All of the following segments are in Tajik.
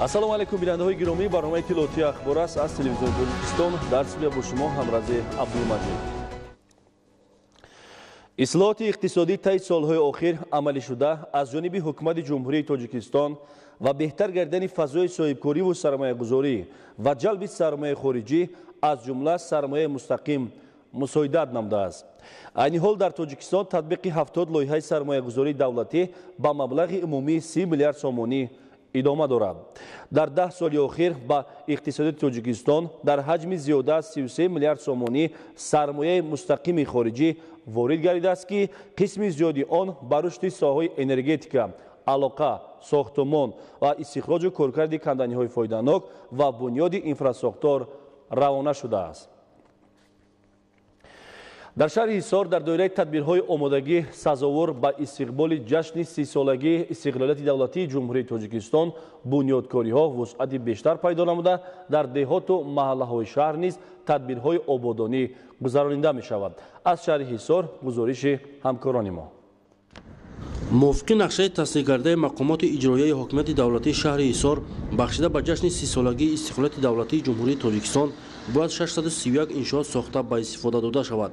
Ассалому алайкум, бинандаҳои гиромӣ. Барномаи иттилоотии Ахбор аст аз телевизиони Тоҷикистон. Дар студия бо шумо Ҳамрази Абдулмаҷид. Ислоҳоти иқтисодӣ таи солҳои охир амалӣ шуда аз ҷониби ҳукумати Ҷумҳурии Тоҷикистон ва беҳтар гардидани фазои соҳибкориву сармоягузорӣ ва ҷалби сармояи хориҷӣ, аз ҷумла сармояи мустақим, мусоидат намудааст. Айни ҳол дар Тоҷикистон татбиқи 70 лоиҳаи сармоягузории давлатӣ ба маблағи умумии 30 миллиард сомонӣ идома дорад. Дар 10 соли охир ба иқтисоди Тоҷикистон дар ҳаҷми зиёда аз 33 миллиард сомонӣ сармояи мустақими хориҷӣ ворид гардидааст, ки қисми зиёди он ба рушди соҳаҳои энергетика, алоқа, сохтумон ва истихроҷу коркарди канданиҳои фоиданок ва бунёди инфрасохтор равона шудааст. Дар шаҳри Ҳисор дар доираи тадбирҳои омодагӣ сазовор ба истиқболи ҷашни 30-солагии истиқлолияти давлатии Ҷумҳурии Тоҷикистон бунёдкориҳо вусъати бештар пайдо намуда, дар деҳоту маҳаллаҳои шаҳр низ тадбирҳои ободонӣ гузаронида мешавад. Аз шаҳри Ҳисор гузориши ҳамкорони мо. Мувофиқи нақшаи тасдиқкардаи мақомоти иҷроияи ҳокимияти давлатии шаҳри Ҳисор, бахшида ба ҷашни 30-солагии истиқлолияти давлатии Ҷумҳурии Тоҷикистон бояд 631 иншоот сохта ба истифода дода шавад.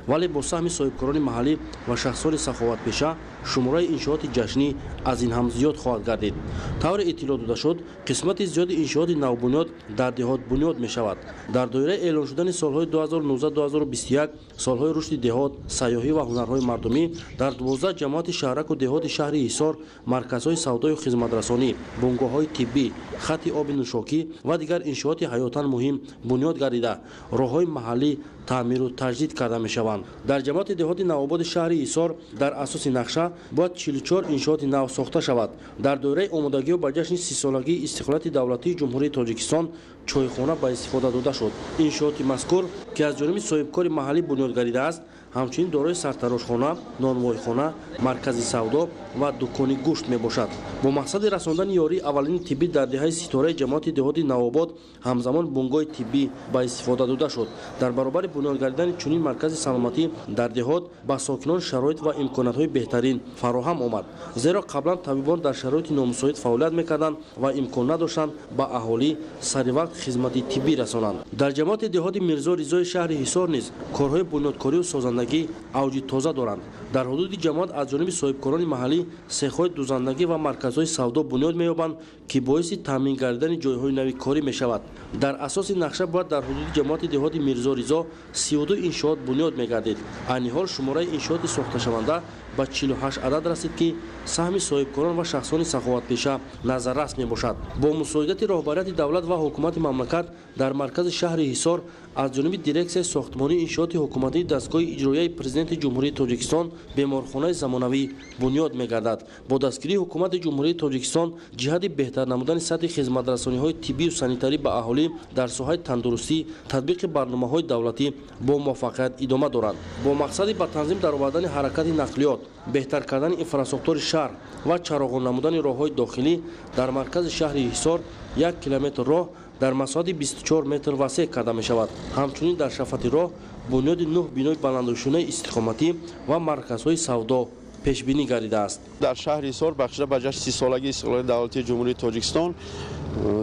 Вале бо саҳми соҳибкорони маҳаллӣ ва шахсони саховатпеша шумораи иншооти ҷашнӣ аз ин ҳам зиёд хоҳад гардид. Тавре иттилоъ дода шуд, қисмати зиёди иншооти навбунёд дар деҳот бунёд мешавад. Дар доираи эълон шудани солҳои 2019-2021 солҳои рушди деҳот, сайёҳӣ ва ҳунарҳои мардумӣ дар 12 ҷамоати шаҳраку деҳоти шаҳри Ҳисор марказҳои савдою хизматрасонӣ, бунгоҳҳои тиббӣ, хати оби нӯшокӣ ва дигар иншооти ҳаётан муҳим бунёд гардида, роҳҳои маҳаллӣ таъмиру таҷдид карда мешаванд. Дар ҷамоати деҳоти Навободи шаҳри Ҳисор дар асоси нақша бояд 44 иншооти нав сохта шавад. Дар доираи омодагиҳо ба ҷашни 30-солагии истиқлолияти давлатии Ҷумҳурии Тоҷикистон чойхона ба истифода дода шуд. Иншооти мазкур, ки аз ҷониби соҳибкори маҳаллӣ бунёд гардидааст, ҳамчунин дорои сартарошхона, нонвойхона, маркази савдо ва дукони гӯшт мебошад. Бо мақсади расондани ёрии аввалини тиббӣ дар деҳаи Ситораи ҷамоати деҳоти Навобод ҳамзамон бунгоҳи тиббӣ ба истифода дода шуд. Дар баробари бунёд гардидани чунин маркази саломатӣ дар деҳот ба сокинон шароит ва имкониятҳои беҳтарин фароҳам омад, зеро қаблан табибон дар шароити номусоид фаъолият мекарданд ва имкон надоштанд ба аҳолӣ саривақт хизмати тиббӣ расонанд. Дар ҷамоати деҳоти Мирзо Ризои шаҳри Ҳисор низ корҳои бунёдкорию созандагӣ авҷи тоза доранд. Дар ҳудуди ҷамоат аз ҷониби соҳибкорони маҳаллӣ сехҳои дузандагӣ ва марказҳои савдо бунёд меёбанд, ки боиси таъмин гардидани ҷойҳои нави корӣ мешавад. Дар асоси нақша бояд дар ҳудуди ҷамоати деҳоти Мирзо Ризо 32 иншоот бунёд мегардид. Айни ҳол шумораи иншооти сохташаванда ба 48 адад расид, ки саҳми соҳибкорон ва шахсони саховатпеша назаррас мебошад. Бо мусоидати роҳбарияти давлат ва ҳукумати мамлакат дар маркази шаҳри Ҳисор аз ҷониби дирексияи сохтмонии иншооти ҳукуматии дастгоҳи иҷроияи Президенти Ҷумҳурии Тоҷикистон беморхонаи замонавӣ бунёд мегардад. Бо дастгирии ҳукумати Ҷумҳурии Тоҷикистон ҷиҳати беҳтар намудани сатҳи хизматрасониҳои тиббию санитарӣ ба аҳолӣ дар соҳаи тандурустӣ татбиқи барномаҳои давлатӣ бо муваффақият идома доранд. Бо мақсади ба танзим даровардани ҳаракати нақлиёт, беҳтар кардани инфрасохтори шаҳр ва чароғон намудани роҳҳои дохилӣ дар маркази шаҳри Ҳисор 1 километр роҳ дар масоҳати 24 метр васеъ карда мешавад. Ҳамчунин дар шафати роҳ бунёди 9 бинои баландошёнаи истиқоматӣ ва марказҳои савдо пешбинӣ гардидааст. Дар шаҳри Ҳисор бахшида ба ҷашни 30-солагии истиқлолияти давлатии Ҷумҳурии Тоҷикистон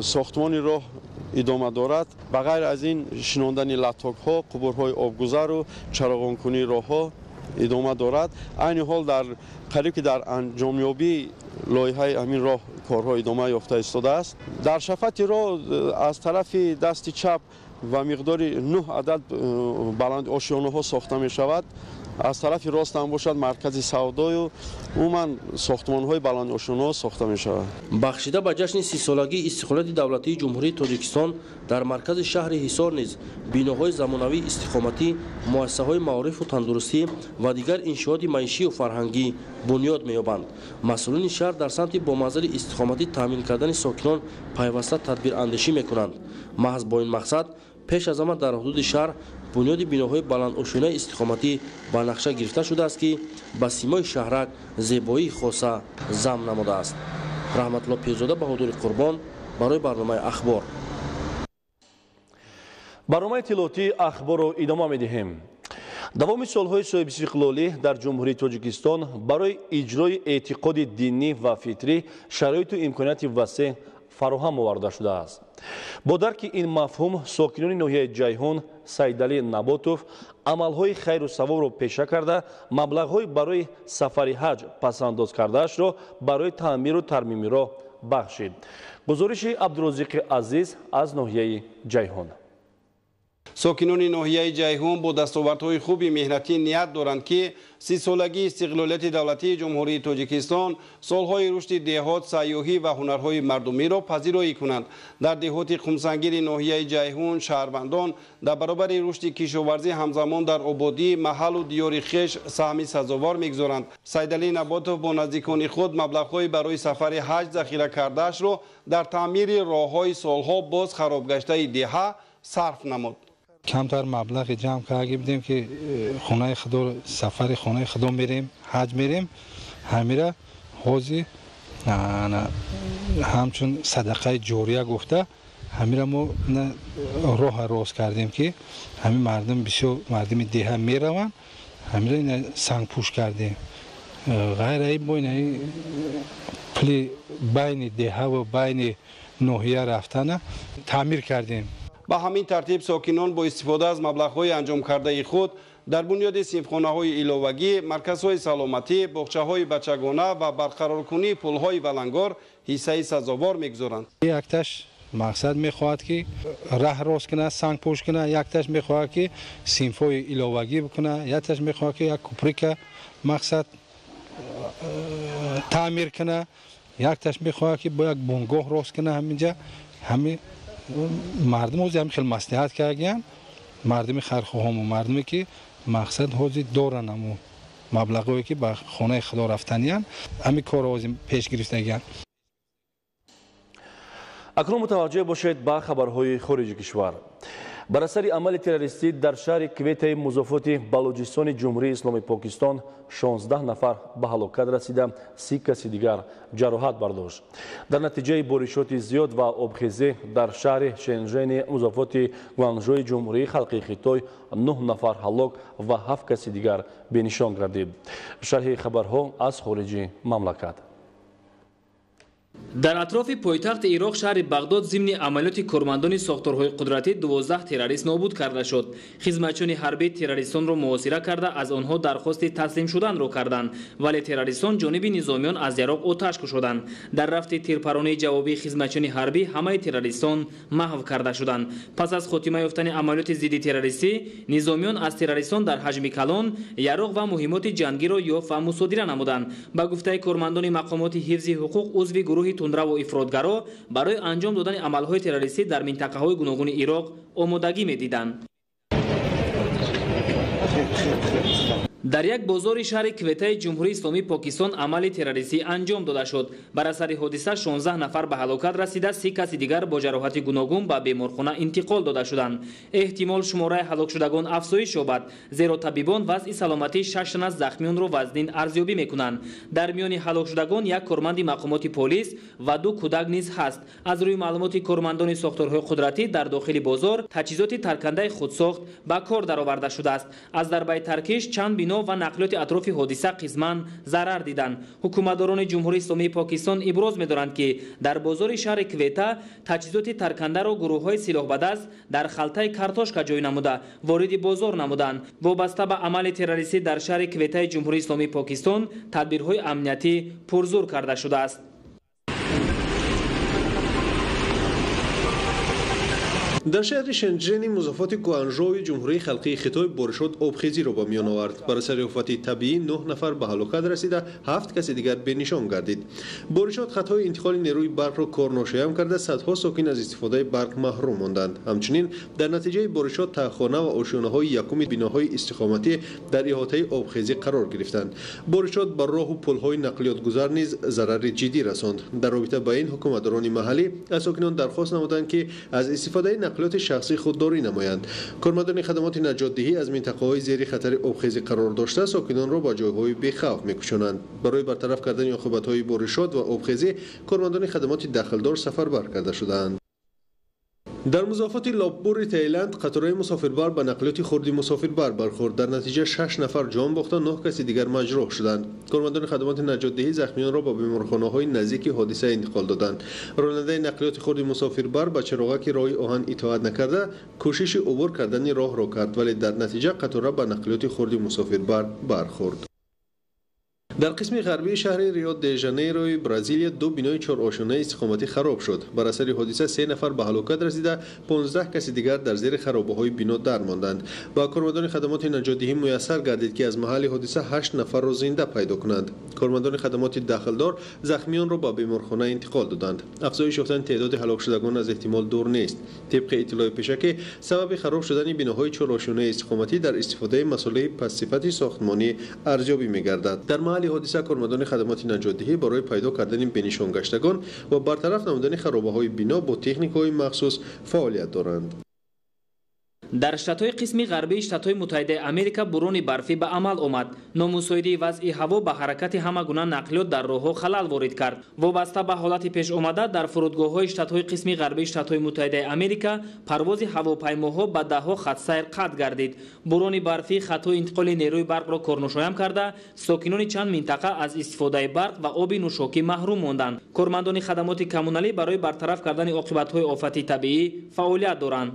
сохтмони роҳ идома дорад. Ба ғайр аз ин шинондани латтокҳо, қубурҳои обгузару чароғонкунии роҳҳо идома дорад. Айни ҳол дар қариб ки дар анҷомёбии лоиҳаи ҳамин роҳ корҳо идома ёфта истодааст. Дар шафати роҳ аз тарафи дасти чап ва миқдори 9 адад баланд ошёнаҳо сохта мешавад. Аз тарафи рост ҳам бошад маркази савдою умуман сохтмонҳои баландошёнаҳо сохта мешавад. Бахшида ба ҷашни 30-солагии истиқлолияти давлатии Ҷумҳурии Тоҷикистон дар маркази шаҳри Ҳисор низ биноҳои замонавии истиқоматӣ, муассисаҳои маорифу тандурустӣ ва дигар иншооти маишию фарҳангӣ бунёд меёбанд. Масъулини шаҳр дар самти бо манзили истиқоматӣ таъмин кардани сокинон пайваста тадбирандешӣ мекунанд. Маҳз бо ин мақсад пеш аз ҳама дар ҳудуди шаҳр бунёди биноҳои баландошёнаи истиқоматӣ ба нақша гирифта шудааст, ки ба симои шаҳрак зебоии хоса зам намудааст. Раҳматулло Пирзода, Баҳодури Қурбон барои барномаи Ахбор. Барномаи иттилоотии Ахборро идома медиҳем. Давоми солҳои соҳибистиқлолӣ дар Ҷумҳурии Тоҷикистон барои иҷрои эътиқоди динӣ ва фитрӣ шароиту имконияти васеъ фароҳам оварда шудааст. Бо дарки ин мафҳум сокинони ноҳияи Ҷайҳун Сайдалӣ Наботов амалҳои хайру савобро пеша карда, маблағҳои барои сафари ҳаҷ пасандоз кардаашро барои таъмиру тармими роҳ бахшид. Гузориши Абдурозиқи Азиз аз ноҳияи Ҷайҳун. Сокинони ноҳияи Ҷайҳун бо дастовардҳои хуби меҳнатӣ ният доранд, ки 30-солагии истиқлолияти давлатии Ҷумҳурии Тоҷикистон солҳои рушди деҳот, сайёҳӣ ва ҳунарҳои мардумиро пазироӣ кунанд. Дар деҳоти Қумсангири ноҳияи Ҷайҳун шаҳрвандон дар баробари рушди кишоварзӣ ҳамзамон дар ободии маҳаллу диёри хеш саҳми сазовор мегузоранд. Сайдалӣ Наботов бо наздикони худ маблағҳои барои сафари ҳаҷ захира кардаашро дар таъмири роҳҳои солҳо боз харобгаштаи деҳа сарф намуд. Камтар маблағи ҷамъ карда будем, ки хонаи худо, сафари хонаи худо мерем, ҳаҷ мерем. Ҳамира ҳозир ҳамчун садақаи ҷория гуфта, ҳамира мо роҳа рост кардем, ки ҳамин мардум, бисёр мардуми деҳа мераванд, ҳамира ина сангпӯш кардем. Ғайраи бо ина пули байни деҳа ва байни ноҳия рафтана таъмир кардем. Ба ҳамин тартиб сокинон бо истифода аз маблағҳои анҷомкардаи худ дар бунёди синфхонаҳои иловагӣ, марказҳои саломатӣ, боғчаҳои бачагона ва барқароркунии пулҳои валангор ҳиссаи сазовор мегузоранд. Якташ мақсад мехоҳад, ки раҳ рост кунад, сангпӯш кунад, якташ мехоҳад, ки синфҳои иловагӣ бикунад, якташ мехоҳад, ки як куприка мақсад таъмир кунад, якташ мехоҳад, ки бо як бунгоҳ рост кунад. Ҳаминҷа ҳамин мардум ҳозир ҳамин хел маслиҳат кардагиянд, мардуми хайрхоҳому мардуме, ки мақсад ҳозир доранд, ҳамун маблағҳое, ки ба хонаи худо рафтаниянд, ҳамин корро ҳозир пеш гирифтагиянд. Акнун мутаваҷҷеҳ бошед ба хабарҳои хориҷи кишвар. Бар асари амали террористӣ дар шаҳри Кветаи музофоти Балуҷистони Ҷумҳурии Исломии Покистон 16 нафар ба ҳалокат расида, 30 каси дигар ҷароҳат бардошт. Дар натиҷаи боришоти зиёд ва обхезӣ дар шаҳри Шенжени музофоти Гуанжои Ҷумҳурии Халқии Хитой 9 нафар ҳалок ва 7 каси дигар бенишон гардид. Шарҳи хабарҳо аз хориҷи мамлакат. Дар атрофи пойтахти Ироқ шаҳри Бағдод зимни амалиёти кормандони сохторҳои қудратӣ 12 террорист нобуд карда шуд. Хизматчиёни ҳарбӣ террористонро муҳосира карда, аз онҳо дархости таслим шуданро карданд, вале террористон ҷониби низомиён аз яроқ оташ кушоданд. Дар рафти тирпаронии ҷавобии хизматчиёни ҳарбӣ ҳамаи террористон маҳв карда шуданд. Пас аз хотима ёфтани амалиёти зидди террористӣ, низомиён аз террористон дар ҳаҷми калон яроқ ва муҳимоти ҷангиро ёфт ва мусодира намуданд. Ба гуфтаи кормандони мақомоти ҳифзи ҳуқуқ, узви гурӯҳи тундраву ифротгаро барои анҷом додани амалҳои террористӣ дар минтақаҳои гуногуни Ироқ омодагӣ медиданд. Дар як бозори шаҳри Кветаи Ҷумҳурии Исломии Покистон амали террористӣ анҷом дода шуд. Бар асари ҳодиса 16 нафар ба ҳалокат расида, 30 каси дигар бо ҷароҳати гуногун ба беморхона интиқол дода шуданд. Эҳтимол шумораи ҳалокшудагон афзоиш ёбад, зеро табибон вазъи саломатии 6 тан аз захмиёнро вазнин арзёбӣ мекунанд. Дар миёни ҳалокшудагон як корманди мақомоти полис ва 2 кӯдак низ ҳаст. Аз рӯи маълумоти кормандони сохторҳои қудратӣ дар дохили бозор таҷҳизоти таркандаи худсохт ба кор дароварда шудааст. Аз дарбаи таркиш чанд бино ва нақлиёти атрофи ҳодиса қисман зарар диданд. Ҳукуматдорони Ҷумҳурии Исломии Покистон иброз медоранд, ки дар бозори шаҳри Квета таҷҳизоти таркандаро гурӯҳҳои силоҳбадаст дар халтаи картошка ҷой намуда вориди бозор намуданд. Вобаста ба амали террористӣ дар шаҳри Кветаи Ҷумҳурии Исломии Покистон тадбирҳои амниятӣ пурзур карда шудааст. Дар шаҳри Шенҷени музофоти Гуанжоуи Ҷумҳурии Халқии Хитой боришот обхезиро ба миён овард. Бар асари офати табиӣ 9 нафар ба ҳалокат расида, 7 каси дигар бенишон гардид. Боришот хатҳои интиқоли нерӯи барқро корношоям карда, садҳо сокин аз истифодаи барқ маҳрум монданд. Ҳамчунин дар натиҷаи боришот таҳхона ва ошёнаҳои якуми биноҳои истиқоматӣ дар иҳотаи обхезӣ қарор гирифтанд. Боришот ба роҳу пулҳои нақлиётгузар низ зарари ҷиддӣ расонд. Дар робита ба ин ҳукуматдорони маҳаллӣ аз сокинон дархост намуданд, ки аз истифодаи нақлиёти шахсӣ худдорӣ намоянд. Кормандони хадамоти наҷотдиҳӣ аз минтақаҳои зери хатари обхезӣ қарор дошта сокинонро ба ҷойҳои бехавф мекушонанд. Барои бартараф кардани оқибатҳои боришот ва обхезӣ кормандони хадамоти дахлдор сафарбар карда шудаанд. Дар музофоти Лопбури Таиланд қатораи мусофирбар ба нақлиёти хурди мусофирбар бархӯрд. Дар натиҷа 6 нафар ҷон бохта, 9 каси дигар маҷрӯҳ шуданд. Кормандони хадамоти наҷотдиҳӣ захмиёнро ба беморхонаҳои наздики ҳодиса интиқол доданд. Ронандаи нақлиёти хурди мусофирбар ба чароғаки роҳи оҳан итоат накарда, кӯшиши убур кардани роҳро кард, вале дар натиҷа қатора ба нақлиёти хурди мусофирбар бархӯрд. Дар қисми ғарбии шаҳри Рио де Жанейрои Бразилия ду бинои чорошонаи истиқоматӣ хароб шуд. Бар асари ҳодиса 3 нафар ба ҳалокат расида, 15 каси дигар дар зери харобаҳои бино дармонданд. Ба кормандони хадамоти наҷотдиҳӣ муяссар гардид, ки аз маҳалли ҳодиса 8 нафарро зинда пайдо кунанд. Кормандони хадамоти дахлдор захмиёнро ба беморхона интиқол доданд. Афзоиш ёфтани теъдоди ҳалокшудагон аз эҳтимол дур нест. Тибқи иттилои пешакӣ, сабаби хароб шудани биноҳои чорошонаи истиқоматӣ дар истифодаи масолеҳи пастсифати сохтмонӣ арзёбӣ мегардад. Дар маҳалли ҳодиса кормандони хадамоти наҷотдиҳӣ барои пайдо кардани бенишонгаштагон ва бартараф намудани харобаҳои бино бо техникаҳои махсус фаъолият доранд. Дар штатҳои қисми ғарбии Штатҳои Муттаҳидаи Америка бурони барфӣ ба амал омад. Номусоидии вазъи ҳаво ба ҳаракати ҳама гуна нақлиёт дар роҳҳо халал ворид кард. Вобаста ба ҳолати пешомада дар фурудгоҳҳои штатҳои қисми ғарбии Штатҳои Муттаҳидаи Америка парвози ҳавопаймоҳо ба даҳҳо хатсайр қатъ гардид. Бурони барфӣ хатҳои интиқоли нерӯи барқро корношоям карда, сокинони чанд минтақа аз истифодаи барқ ва оби нӯшокӣ маҳрум монданд. Кормандони хадамоти коммуналӣ барои бартараф кардани оқибатҳои офати табиӣ фаъолият доранд.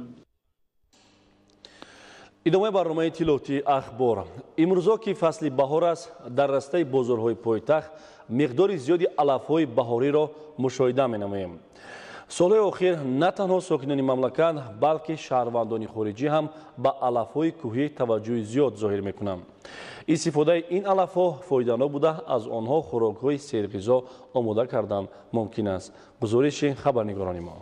Идомаи барномаи иттилоотии ахбор. Имрӯзо ки фасли баҳор аст, дар растаи бозорҳои пойтахт миқдори зиёди алафҳои баҳориро мушоҳида менамоем. Солҳои охир на танҳо сокинони мамлакат, балки шаҳрвандони хориҷӣ ҳам ба алафҳои кӯҳӣ таваҷҷӯҳи зиёд зоҳир мекунанд. Истифодаи ин алафҳо фоиданок буда, аз онҳо хӯрокҳои серғизо омода кардан мумкин аст. Гузориши хабарнигорони мо.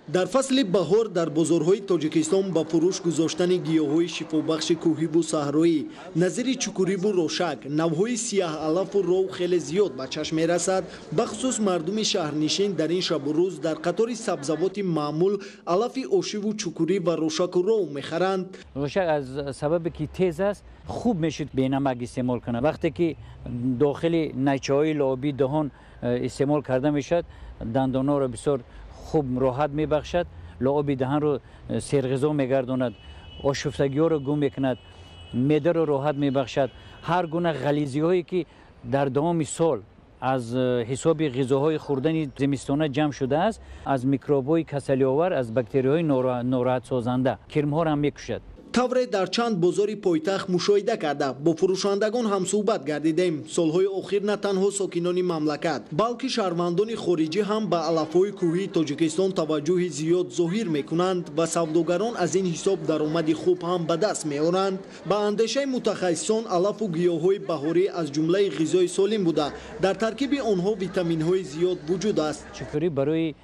Дар фасли баҳор дар бозорҳои Тоҷикистон ба фурӯш гузоштани гиёҳҳои шифобахши кӯҳиву саҳроӣ назири чукуриву рошак, навъҳои сияҳалафу ров хеле зиёд ба чашм мерасад. Бахусус мардуми шаҳрнишин дар ин шабу рӯз дар қатори сабзавоти маъмул алафи ошиву чукурӣ ва рошаку ров мехаранд. Рошак аз сабабе ки тез аст, хуб мешуд бенамак истеъмол кунад. Вақте ки дохили найчаҳои лаъобии даҳон истеъмол карда мешавад, дандонҳоро бисёр хуб роҳат мебахшад, лаъоби даҳанро серғизо мегардонад, ошуфтагиҳоро гум мекунад, меъдаро роҳат мебахшад. Ҳар гуна ғализиҳое ки дар давоми сол аз ҳисоби ғизоҳои хӯрдани зимистона ҷамъ шудааст, аз микробҳои касалиовар, аз бактерияҳои нороҳатсозанда кирмҳоро ҳам мекушад. Тавре дар чанд бозори пойтахт мушоҳида карда, бо фурӯшандагон ҳамсӯҳбат гардидем. Солҳои охир на танҳо сокинони мамлакат, балки шаҳрвандони хориҷӣ ҳам ба алафҳои кӯҳии Тоҷикистон таваҷҷӯҳи зиёд зоҳир мекунанд ва савдогарон аз ин ҳисоб даромади хуб ҳам ба даст меоранд. Ба андешаи мутахассисон, алафу гиёҳҳои баҳорӣ аз ҷумлаи ғизои солим буда, дар таркиби онҳо витаминҳои зиёд вуҷуд аст. Чукурӣ барои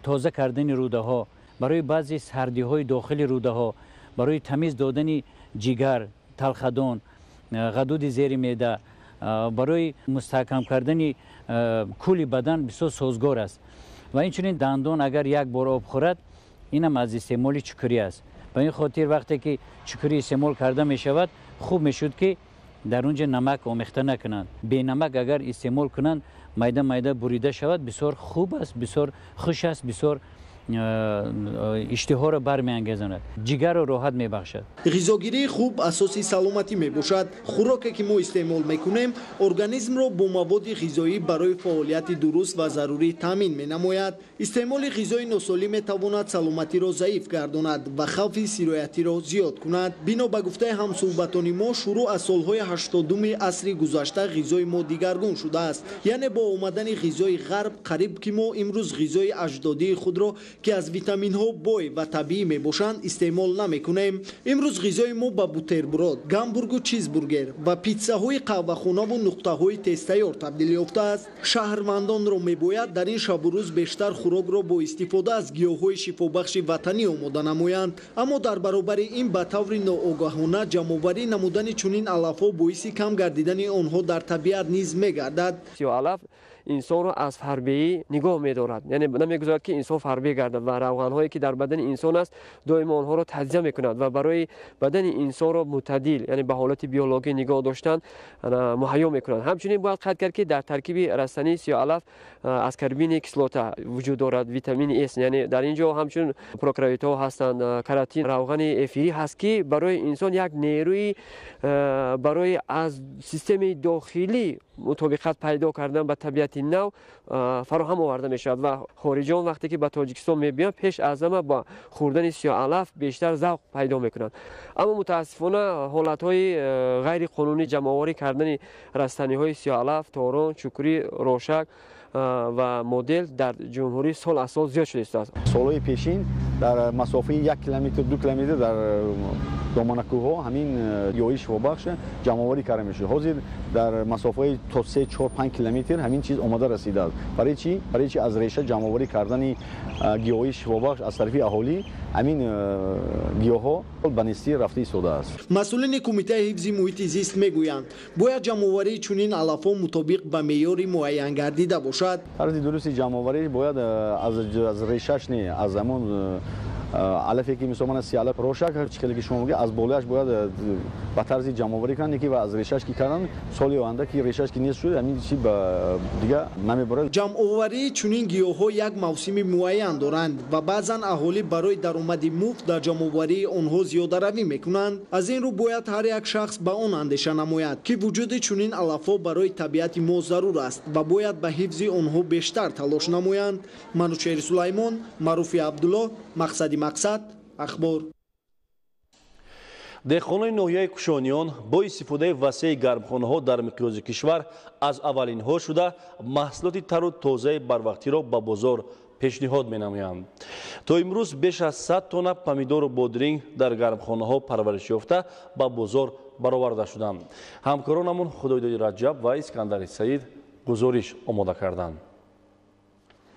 тоза кардани рӯдаҳо, барои баъзе сардиҳои дохили рӯдаҳо, барои тамиз додани ҷигар, талхадон, ғадуди зери меъда, барои мустаҳкам кардани кули бадан бисёр созгор аст. Ва инчунин дандон агар як бор об хӯрад, инам аз истеъмоли чукурӣ аст. Ба ин хотир вақте ки чукурӣ истеъмол карда мешавад, хуб мешуд ки дар он ҷо намак омехта накунанд. Бенамак агар истеъмол кунанд, майда майда бурида шавад, бисёр хуб аст, бисёр хуш аст, бисёр иштиҳоро бармеангезонад, ҷигарро роҳат мебахшад. Ғизогирии хуб асоси саломатӣ мебошад. Хӯроке ки мо истеъмол мекунем, организмро бо маводи ғизоӣ барои фаъолияти дуруст ва зарурӣ таъмин менамояд. Истеъмоли ғизои носолим метавонад саломатиро заиф гардонад ва хавфи сироятиро зиёд кунад. Бино ба гуфтаи ҳамсӯҳбатони мо, шурӯъ аз солҳои 80-уми асри гузашта ғизои мо дигаргун шудааст. Яъне бо омадани ғизои ғарб қариб ки мо имрӯз ғизои аҷдодии худро ки аз витаминҳо бой ва табиӣ мебошанд истеъмол намекунем. Имрӯз ғизои мо ба бутерброд, гамбургу чизбургер ва питсаҳои қаҳвахонаву нуқтаҳои тезтайёр табдил ёфтааст. Шаҳрвандонро мебояд дар ин шабу рӯз бештар хӯрокро бо истифода аз гиёҳҳои шифобахши ватанӣ омода намоянд. Аммо дар баробари ин ба таври ноогоҳона ҷамъоварӣ намудани чунин алафҳо боиси кам гардидани онҳо дар табиат низ мегардад. Алаф Инсонро аз фарбеӣ нигоҳ медорад, яъне намегузорад, ки инсон фарбе гардад ва равғанҳое, ки дар бадани инсон аст, доимо онҳоро таҷзия мекунад ва барои бадани инсонро мӯътадил, яъне ба ҳолати биологӣ нигоҳ доштан муҳайё мекунад. Ҳамчунин бояд қайд кард, ки дар таркиби растании сиёҳалаф аскорбини кислота вуҷуд дорад, витамини С, яъне дар ин ҷо ҳамчун прокариотҳо ҳастанд, каротин, равғани эфирӣ ҳаст, ки барои инсон як нерӯи барои аз системаи дохилӣ мутобиқат пайдо кардан ба табиати нав фароҳам оварда мешавад. Ва хориҷиён вақте ки ба Тоҷикистон мебиёнд, пеш аз ҳама ба хӯрдани сиёҳалаф бештар завқ пайдо мекунанд. Аммо мутаассифона ҳолатҳои ғайриқонунӣ ҷамъоварӣ кардани растаниҳои сиёҳалаф, торон, чукурӣ, рошак ва модел дар ҷумҳурӣ сол аз сол зиёд шуда истодааст. Солҳои пешин дар масофаи 1 километр, 2 километр дар доманакӯҳҳо ҳамин гиёҳи шифобахш ҷамъоварӣ карда мешуд. Ҳозир дар масофаи то 3, 4, 5 километр ҳамин чиз омада расидааст. Барои чӣ? Барои чи аз реша ҷамъоварӣ кардани гиёҳи шифобахш аз тарафи аҳолӣ ҳамин гиёҳҳо ба нестӣ рафта истодааст. Масъулини Кумитаи ҳифзи муҳити зист мегӯянд, бояд ҷамъоварии чунин алафҳо мутобиқ ба меъёри муайян гардида бошад. Тарзи дурусти ҷамъоварӣ бояд аз решаш не, аз ҳамон алафе ки мисол мана сиалаф, рошак, чӣ хеле ки шумо мегӯед, аз болояш бояд ба тарзи ҷамъоварӣ кунанд, ки ва аз решаш ки карданд, соли оянда ки решаш ки нест шуд, ҳамин чи ба дига намебарад. Ҷамъоварии чунин гиёҳҳо як мавсими муайян доранд ва баъзан аҳолӣ барои даромади муфт дар ҷамъоварии онҳо зиёдаравӣ мекунанд. Аз ин рӯ бояд ҳар як шахс ба он андеша намояд, ки вуҷуди чунин алафҳо барои табиати мо зарур аст ва бояд ба ҳифзи онҳо бештар талош намоянд. Манучеҳри Сулаймон, Маъруфи Абдулло, Мақсади Мақсад, Ахбор. Деҳқонони ноҳияи Кушониён бо истифодаи васеи гармхонаҳо дар миқёси кишвар аз аввалинҳо шуда маҳсулоти тару тозаи барвақтиро ба бозор пешниҳод менамоянд. То имрӯз беш аз 100 тонна помидору бодринг дар гармхонаҳо парвариш ёфта ба бозор бароварда шуданд. Ҳамкоронамон Худойдоди Раҷаб ва Искандари Саид гузориш омода карданд.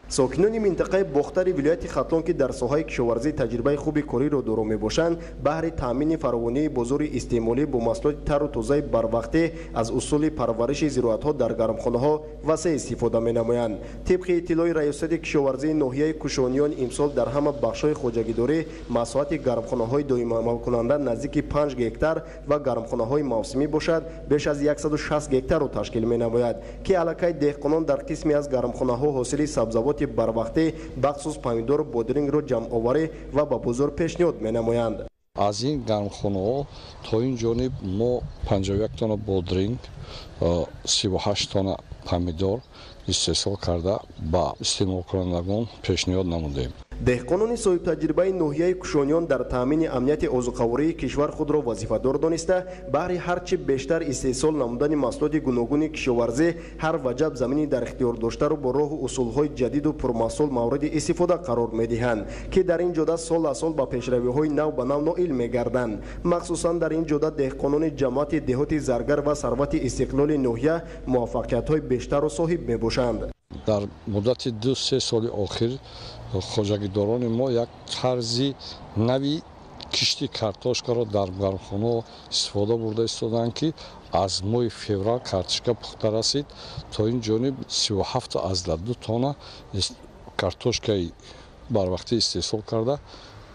Сокинони минтақаи Бохтари вилояти Хатлон, ки дар соҳаи кишоварзӣ таҷрибаи хуби кориро доро мебошанд, баҳри таъмини фаровонии бозори истеъмолӣ бо маҳсулоти тару тозаи барвақтӣ аз усули парвариши зироатҳо дар гармхонаҳо васеъ истифода менамоянд. Тибқи иттилои Раёсати кишоварзии ноҳияи Кушониён, имсол дар ҳама бахшҳои хоҷагидорӣ масоҳати гармхонаҳои доимиамалкунанда наздики 5 гектар ва гармхонаҳои мавсимӣ бошад беш аз 160 гектарро ташкил менамояд, ки аллакай деҳқонон дар қисме аз гармхонаҳо ҳосили сабзавоти барвақтӣ, бахсус помидору бодирингро ҷамъоварӣ ва ба бозор пешниҳод менамоянд. Аз ин гармхонаҳо то ин ҷониб мо 51 тонна бодринг, 38 тонна помидор истеҳсол карда ба истеъмолкунандагон пешниҳод намудем. Деҳқонони соҳибтаҷрибаи ноҳияи Кушониён дар таъмини амнияти озуқавории кишвар худро вазифадор дониста, баҳри ҳарчи бештар истеҳсол намудани маҳсулоти гуногуни кишоварзӣ ҳар ваҷаб замини дар ихтиёр доштаро бо роҳу усулҳои ҷадиду пурмаҳсул мавриди истифода қарор медиҳанд, ки дар ин ҷода сол аз сол ба пешравиҳои нав ба нав ноил мегарданд. Махсусан дар ин ҷода деҳқонони ҷамоати деҳоти Заргар ва Сарвати Истиқлоли ноҳия муваффақиятҳои бештарро соҳиб мебошанд. Дар муддати 2-3 соли охир хоҷагидорони мо як тарзи нави кишти картошкаро дар гармхонаҳо истифода бурда истоданд, ки аз моҳи феврал картошка пухта расид. То ин ҷониб 37,2 тонна картошкаи барвақтӣ истеҳсол карда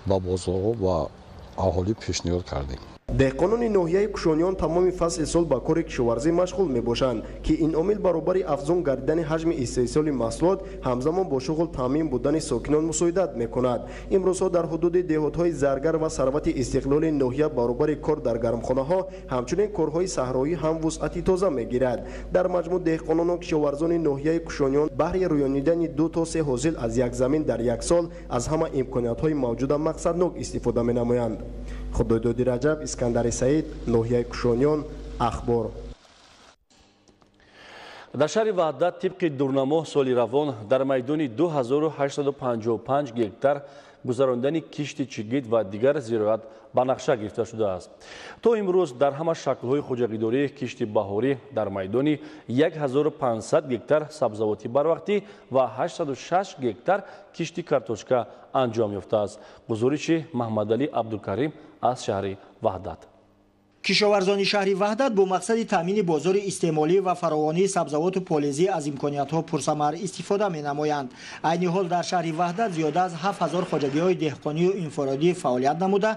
ба бозорҳо ва аҳолӣ пешниҳод кардем. Деҳқонони ноҳияи Кушониён тамоми фасли сол ба кори кишоварзӣ машғул мебошанд, ки ин омил баробари афзун гардидани ҳаҷми истеҳсоли маҳсулот ҳамзамон бо шуғл таъмин будани сокинон мусоидат мекунад. Имрӯзҳо дар ҳудуди деҳотҳои Заргар ва Сарвати Истиқлоли ноҳия баробари кор дар гармхонаҳо ҳамчунин корҳои саҳроӣ ҳам вусъати тоза мегирад. Дар маҷмӯъ деҳқонону кишоварзони ноҳияи Кушониён баҳри рӯёнидани 2 то 3 ҳосил аз як замин дар як сол аз ҳама имкониятҳои мавҷуда мақсаднок истифода менамоянд. Худойдоди Раҷаб, Искандари Саид, ноҳияи Кушониён, Ахбор. Дар шаҳри Ваҳдат тибқи дурнамо соли равон дар майдони 2855 гектар гузарондани кишти чигит ва дигар зироат ба нақша гирифта шудааст. То имрӯз дар ҳама шаклҳои хоҷагидорӣ кишти баҳорӣ дар майдони 1500 гектар сабзавоти барвақтӣ ва 806 гектар кишти картошка анҷом ёфтааст. Гузориши Маҳмадалӣ Абдулкарим аз шаҳри Ваҳдат. Кишоварзони шаҳри Ваҳдат бо мақсади таъмини бозори истеъмолӣ ва фаровонии сабзавоту полезӣ аз имкониятҳо пурсамар истифода менамоянд. Айни ҳол дар шаҳри Ваҳдат зиёда аз 7000 хоҷагиҳои деҳқонию инфиродӣ фаъолият намуда,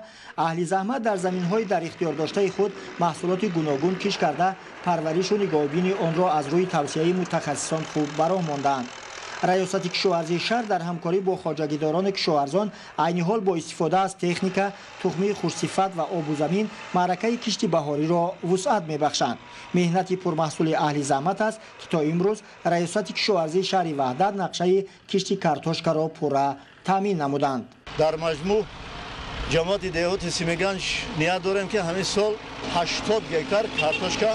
аҳли заҳмат дар заминҳои дар ихтиёр доштаи худ маҳсулоти гуногун кишт карда, парваришу нигоҳубини онро аз рӯи тавсияи мутахассисон хуб ба роҳ мондаанд. Раёсати кишоварзии шаҳр дар ҳамкорӣ бо хоҷагидорони кишоварзон айни ҳол бо истифода аз техника, тухмии хушсифат ва обу замин маъракаи кишти баҳориро вусъат мебахшанд. Меҳнати пурмаҳсули аҳли заҳмат аст, ки то имрӯз Раёсати кишоварзии шаҳри Ваҳдат нақшаи кишти картошкаро пурра таъмин намуданд. Дар маҷмӯъ ҷамоати деҳоти Симиганҷ ният дорем, ки ҳамин сол 80 гектар картошка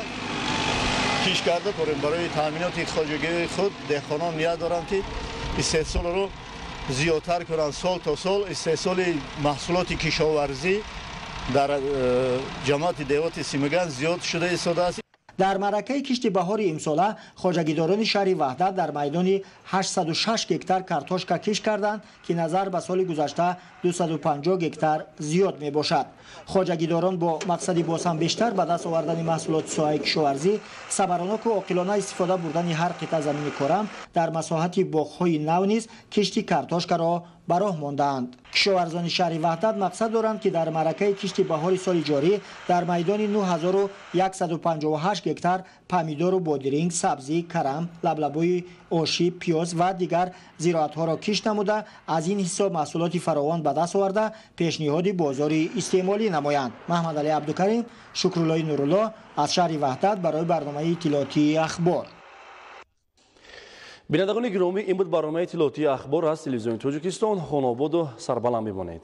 кишт карда дорем. Барои таъминоти хоҷагии худ деҳқонон ният доранд, ки истеҳсолро зиёдтар кунанд. Сол то сол истеҳсоли маҳсулоти кишоварзӣ дар ҷамоати деҳоти Симиганҷ зиёд шуда истодааст. Дар маъракаи кишти баҳори имсола хоҷагидорони шаҳри Ваҳдат дар майдони 806 гектар картошка кишт карданд, ки назар ба соли гузашта 250 гектар зиёд мебошад. Хоҷагидорон бо мақсади боз ҳам бештар ба даст овардани маҳсулоти соҳаи кишоварзӣ, самароноку оқилона истифода бурдани ҳар қитъа замини корам дар масоҳати боғҳои нав низ кишти картошкаро ба роҳ мондаанд. Кишоварзони шаҳри Ваҳдат мақсад доранд, ки дар маъракаи кишти баҳори соли ҷорӣ дар майдони 9158 гектар помидору бодиринг, сабзӣ, карам, лаблабӯи ошӣ, пиёз ва дигар зироатҳоро кишт намуда, аз ин ҳисоб маҳсулоти фаровон ба даст оварда, пешниҳоди бозори истеъмолӣ намоянд. Маҳмадалӣ Абдукарим, Шукруллои Нурулло аз шаҳри Ваҳдат барои барномаи иттилоотии Ахбор. Бинандагони гиромӣ, ин буд барномаи иттилоотии Ахбор аз телевизиони Тоҷикистон. Хонободу сарбаланд бимонед.